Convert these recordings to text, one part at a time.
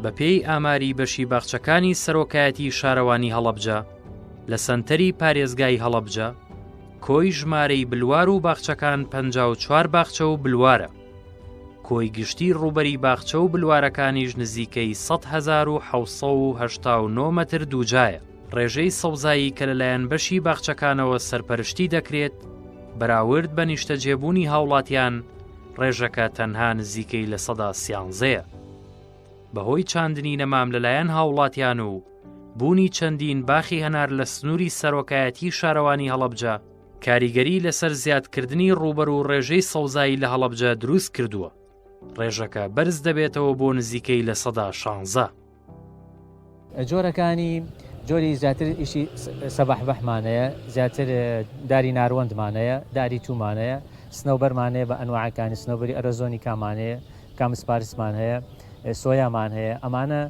بەپێی ئاماری بەشی باخچەکانی سەرۆکایەتی شارەوانی هەڵەبجە لە سەنتەری پارێزگای هەڵەبجە، کۆی ژمارەی بلوار و باخچەکان 54 باخچە و بلوارە. کۆی گشتی ڕووبەری باخچە و بلوارەکانیش نزیکەی 100,789 مەتر دووجایە. ڕێژەی سەوزایی کە لەلایەن بەشی باخچەکانەوە سەرپەرشتی دەکرێت، بەراورد بە نیشتەجێبوونی هاوڵاتیان، ڕێژەکە تەنها نزیکەی لە سەدا سیانزەیە. بەهۆی چاندنی نەمام لەلایەن هاوڵاتیان و بوونی چەندین باخی هەنار لە سنووری سەرۆکایەتی شارەوانی هەڵەبجە، کاریگەری لەسەر زیادکردنی ڕووبەر و ڕێژەی سەوزایی لە هەڵەبجە دروست کردووە. ڕێژەکە بەرز دەبێتەوە بۆ نزیکەی 16%. جۆرەکانی جۆری زیاتر ئیشی سەبەحبەحمانەیە زیاتر داری ناروەندمانەیە داری تومانەیە سنەوبەرمانەیە بە ئەنواعەکانی سنەوبەری ئەرەزۆنی کامانەیە کامسپارسمان هەیە سۆیامان هەیە ئەمانە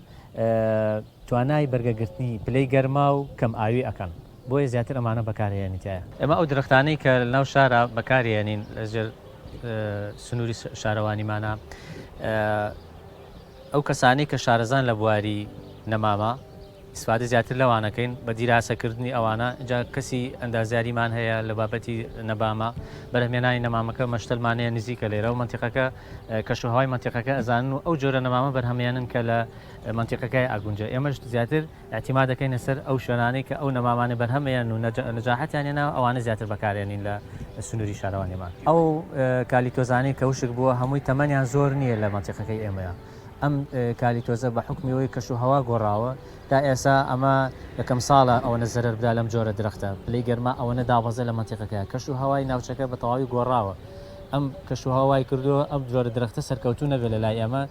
توانای بەرگەگرتنی پلەی گەرما و کەم ئاوی ئەکەن بۆیە زیاتر ئەمانە بەکارهێنین تایە. ئێمە ئەو درەختانەی کە لەناو شارا بەکارهێنین لە ژێر سنووری شارەوانیمانە ئەو کەسانەی کە شارەزان لە بواری نەمامە ئیسفادە زیاتر لەوانەکەین بە دیراسەکردنی ئەوانە جا کەسی ئەندازیاریمان هەیە لە بابەتی نەبامە بەرهەمێنانی نەمامەکە مەشتەلمان هەیە نزیکە لێرە و مەنتیقەکە کەشوهەوای مەنتیقەکە ئەزانن و ئەو جۆرە نەمامە بەرهەمێنن کە لە مەنتیقەکەی ئاگونجە ئێمەش زیاتر ئیعتیماد دەکەینە سەر ئەو شوێنانەی کە ئەو نەمامانە بەرهەمێن و نەجاحەتیان هێناوە ئەوانە زیاتر بەکارێنین لە سنووری شارەوانیمان. ئەو کالیتۆزانەی کە وشک بووە هەمووی تەمەنیان زۆر نییە لە مەنتیقەکەی ئێمەیا. ئەم کالیتۆزە بە حوکمی ئەوەی کەش و هەوا گۆڕاوە تا ئێسا ئەمە یەکەم ساڵە ئەوەنە زەرەر بدا لەم جۆرە درەختە. پلەی گەرما ئەوەنە دابەزێ لە مەنتیقەکەیا. کەش و هەوای ناوچەکە بە تەواوی گۆڕاوە. ئەم کەش و هەوا وای کردووە ئەم جۆرە درەختە سەرکەوتوو نەبێ لە لای ئێمە.